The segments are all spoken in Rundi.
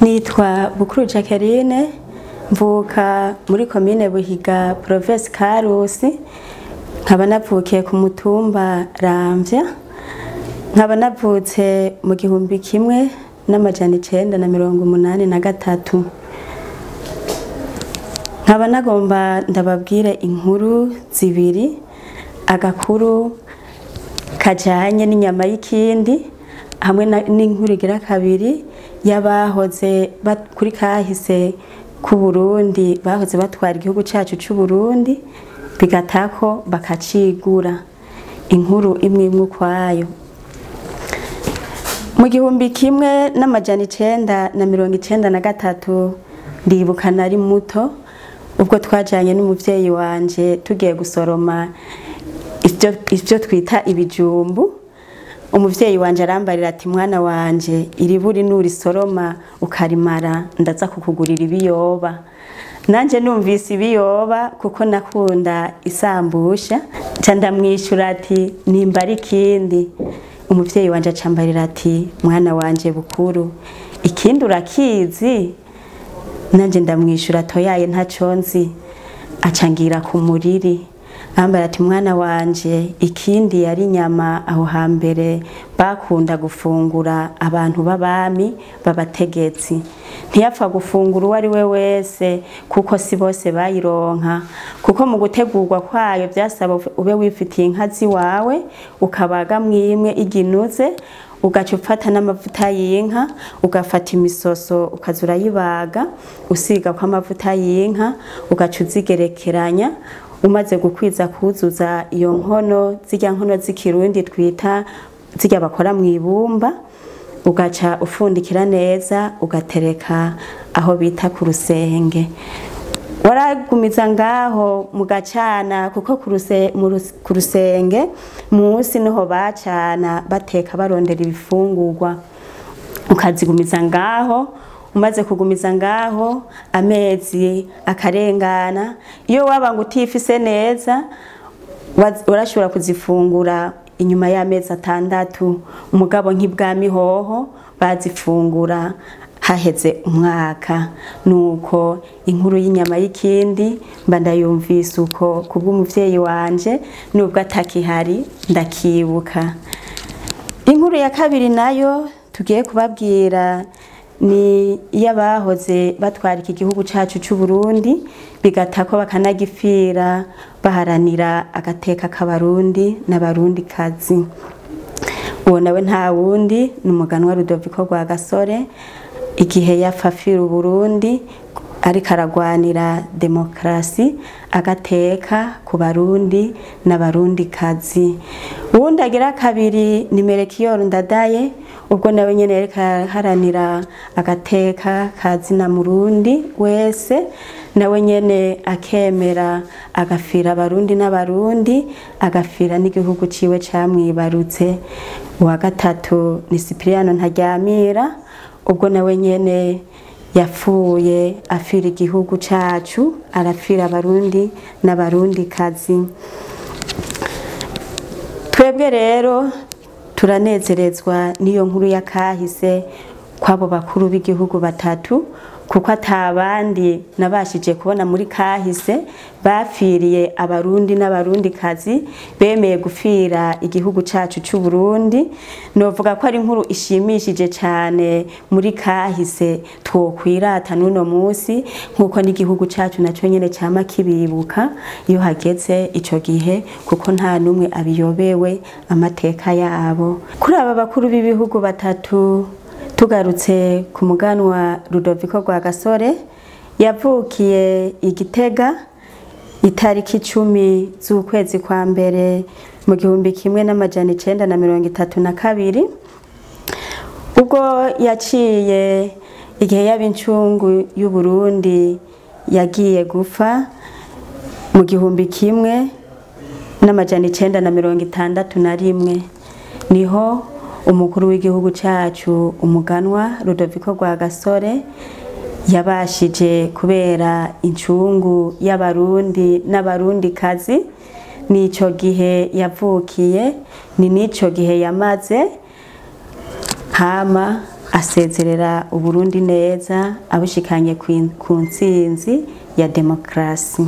Nitwa Bukuru Jacqueline, mvuka muri komine Buhiga, province Karusi, nkaba navukiye ku mutumba Ramvya, nkaba navutse mu 1983. Nkaba nagomba ndababwire inkuru zibiri, agakuru kajanye n'inyama y'ikindi hamwe n'inkuru igira kabiri y'abahoze kuri kahise ku Burundi, bahoze batwara igihugu cacu c'u Burundi bigatako bakacigura. Inkuru imwe imwe ukwayo. Mu 1993 ndibuka nari muto, ubwo twajanye n'umuvyeyi wanje tugiye gusoroma ivyo twita ibijumbu. Umuvyeyi wanje arambarira ati: "Mwana wanje, iriburi nurisoroma ukarimara ndaza kukugurira ibiyoba." Nanje numvise ibiyoba, kuko nakunda isambusha, nca ndamwishura ati: "Nimba ari ikindi." Umuvyeyi wanje acambarira ati: "Mwana wanje Bukuru, ikindi urakizi?" Nanje ndamwishura toyaye ntaco nzi. Acangira ku muriri, ambara ati: "Mwana wanje, ikindi yari inyama aho hambere bakunda gufungura abantu b'abami, b'abategetsi. Ntiyapfa gufungura uwo ari we wese, kuko si bose bayironka, kuko mu gutegurwa kwayo byasaba ube wifitiye inka ziwawe, ukabaga mwimwe iginuze, ugaca ufata n'amavuta y'inka, ugafata imisoso ukaza urayibaga usiga ko amavuta y'inka, ugaca uzigerekeranya. Umaze gukwiza kuzuza iyo nkono, zirya nkono z'ikirundi twita zirya bakora mu ibumba, ugaca ufundikira neza, ugatereka aho bita ku rusenge. Waragumiza ngaho mugacana, kuko ku rusenge munsi niho bacana bateka barondera ibifungurwa. Ukazigumiza ngaho. Umaze kugumiza ngaho, amezi akarengana. Iyo waba ngo utifise neza, urashobora kuzifungura inyuma y'amezi 6. Umugabo nk'ibwami hoho bazifungura haheze umwaka." Nuko inkuru y'inyama y'ikindi mba ndayumvise uko kubw'umuvyeyi wanje, nubwo atakihari ndakibuka. Inkuru ya kabiri nayo tugiye kubabwira ni iy'abahoze batwara iki gihugu cacu c'u Burundi bigatako bakanagifira baharanira agateka k'abarundi n'abarundi kazi. Uwo nawe nta wundi ni umuganwa Rudoviko Rwagasore, igihe yapfa Burundi ariko aragwanira demokrasi, agateka ku barundi n'abarundi kazi. Uwundi agira kabiri ni Melchior Ndadaye, ubwo nawe nyene yariko araharanira agateka kazina murundi wese, nawe nyene akemera agafira abarundi n'abarundi, agafira n'igihugu ciwe camwibarutse. Uwa gatatu ni Cipriano Ntaryamira, ubwo nawe nyene yapfuye afira igihugu cacu, arafira abarundi n'abarundi kazi. Twebwe rero turanezerezwa n'iyo nkuru yakahise kwabo bakuru b'igihugu batatu, kuko atabandi nabashije kubona muri kahise bafiriye abarundi n'abarundi kazi, bemeye gufira igihugu cacu c'u Burundi. Novuga ko ari inkuru ishimishije cyane muri kahise twokwirata n'uno munsi, nkuko n'igihugu cacu naco nyene cama kibibuka iyo hageze ico gihe, kuko nta numwe abiyobewe amateka yabo. Kuri aba bakuru b'ibihugu batatu, tugarutse ku muganwa Rudoviko Rwagasore, yavukiye i Gitega itariki 10 z'ukwezi kwa mbere mu 1932. Ubwo yaciye igihe y'abincungu y'u Burundi, yagiye gufa mu 1961, niho umukuru w'igihugu cacu umuganwa Rudoviko Rwagasore yabashije kubera incungu y'abarundi n'abarundi kazi. Nico gihe yavukiye, ni nico gihe yamaze, hama asezerera Uburundi neza abushikanye ku ntsinzi ya demokarasi.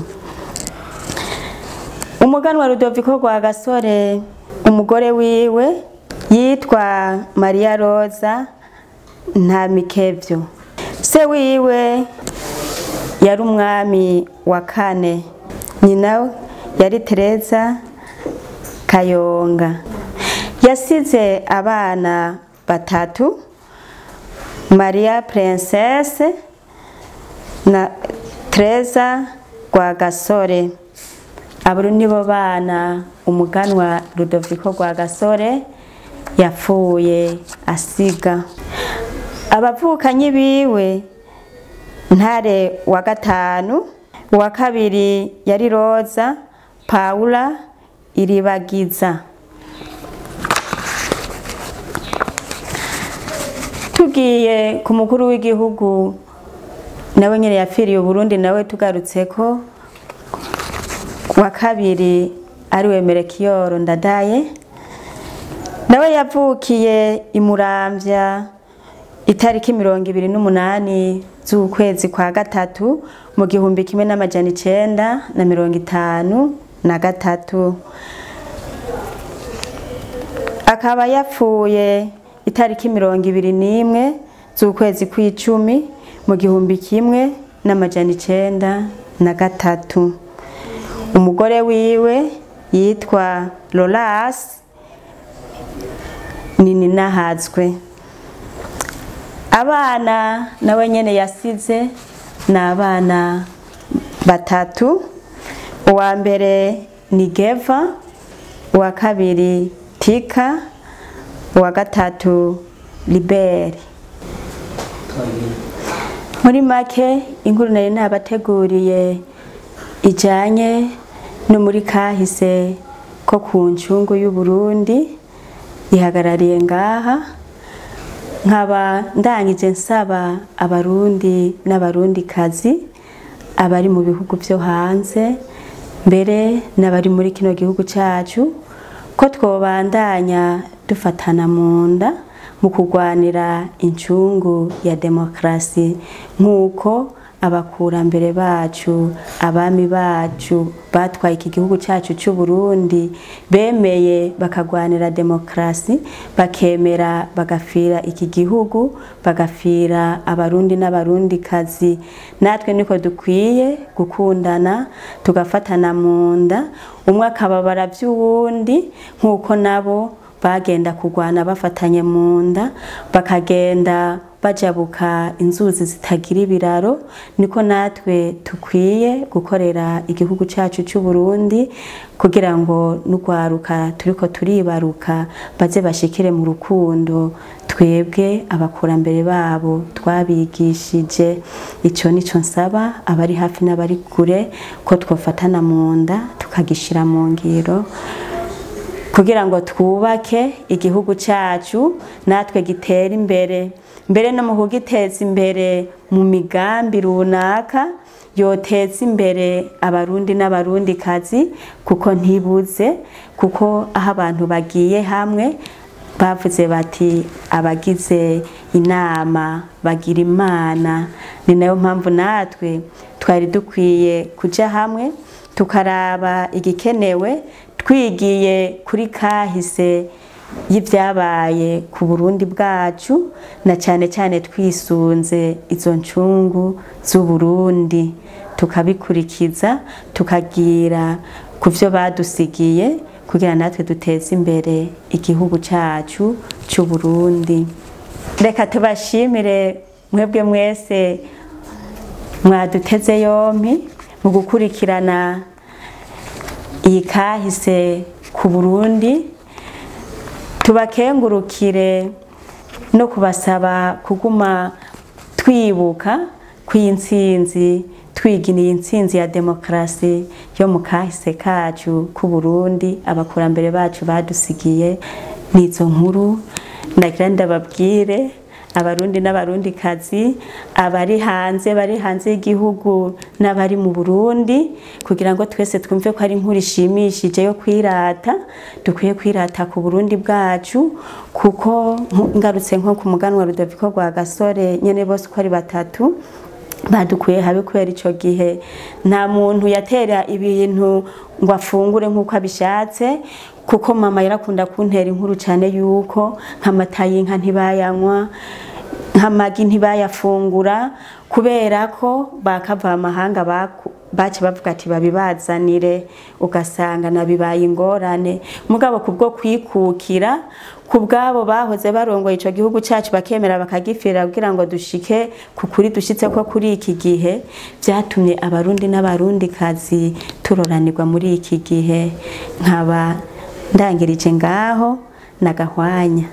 Umuganwa Rudoviko Rwagasore, umugore wiwe yitwa Maria Rosa Ntamikevyo. Se wiwe yari umwami wa kane, nyina yari Teresa Kayonga. Yasize abana batatu, Maria Princesse na Teresa Rwagasore. Abo nibo bana umuganwa Rudoviko Rwagasore yapfuye asiga. Abavukanyi biwe, Ntare wa gatanu, uwa kabiri yari Roza Paula Iribagiza. Tugiye ku mukuru w'igihugu nawe nyene yapfiriye Uburundi, nawe tugarutseko, wa kabiri ariwe Melchior Ndadaye, nawe yavukiye i Muramvya itariki 28 z'ukwezi kwa gatatu mu 1953, akaba yapfuye itariki 21 z'ukwezi kw'icumi mu 1903. Umugore wiwe yitwa Lolas Nininahazwe. Abana nawe nyene yasize ni abana batatu, uwa mbere ni Geva, uwa kabiri Tika, uwa gatatu Liberi. Muri make inkuru nari nabateguriye ijanye no muri kahise ko ku ncungu y'u Burundi ihagarariye ngaha. Nkaba ndangije nsaba abarundi n'abarundikazi abari mu bihugu byo hanze mbere n'abari muri kino gihugu cyacu ko twobandanya dufatana mu nda mu kurwanira incungu ya demokarasi nk'uko abakurambere bacu, abami bacu batwaye iki gihugu cyacu cy'u Burundi bemeye bakagwanira demokarasi, bakemera bagafira iki gihugu, bagafira abarundi n'abarundikazi. Natwe niko dukwiye gukundana, tugafatana mu nda, umwe akababara by'uwundi nk'uko nabo bagenda kugwana bafatanye mu nda, bakagenda bajabuka inzuzi zitagira ibiraro. Niko natwe tukwiye gukorera igihugu cyacu cy'u Burundi kugira ngo n'ugwaruka turiko turibaruka baze bashikire mu rukundo twebwe abakurambere babo twabigishije. Ico nico nsaba abari hafi n'abari kure ko twofatana mu nda tukagishira mu ngiro kugira ngo twubake igihugu cyacu natwe gitere imbere, mbere no mu kugiteza imbere mu migambi runaka yoteza imbere abarundi n'abarundikazi, kuko ntibuze, kuko aho abantu bagiye hamwe bavuze bati abagize inama bagira Imana. Ni nayo mpamvu natwe twari dukwiye kuja hamwe tukaraba igikenewe twigiye kuri kahise y'ibyabaye ku Burundi bwacu, na cyane cyane twisunze izo ncungu z'u Burundi, tukabikurikiza tukagira ku byo badusigiye kugira natwe duteze imbere igihugu cyacu cy'u Burundi. Reka tubashimire mwebwe mwese mwaduteze yompi mu gukurikirana iyi kahise ku Burundi, tubakengurukire no kubasaba kuguma twibuka kw'intsinzi, twiginiye intsinzi ya demokarasi yo mu kahise kacu ku Burundi abakurambere bacu badusigiye. Nizo nkuru nagira ndababwire, Abarundi n'Abarundikazi, abari hanze, bari hanze y'igihugu n'abari mu Burundi, kugira ngo twese twumve ko ari inkuru ishimishije yo kwirata. Dukwiye kwirata ku Burundi bwacu, kuko ngarutse nko ku muganwa Rudoviko Rwagasore nyene, bose uko ari batatu badukuye habi, kubera ico gihe nta muntu yatera ibintu ngo afungure nk'uko abishatse. Kuko mama yarakunda kuntera inkuru cyane yuko nk'amata y'inka ntibayanywa, nk'amagi ntibayafungura, kubera ko bakava amahanga baca bavuga ati babibazanire, ugasanga nabibaye ingorane. Mugabo kubwo kwikukira kubwabo bahoze barongoye ico gihugu cacu, bakemera bakagifira kugira ngo dushike ku kuri dushitse ko kuri iki gihe, vyatumye Abarundi n'Abarundikazi turoranirwa muri iki gihe. Nkaba ndangirije ngaho nagahwanya.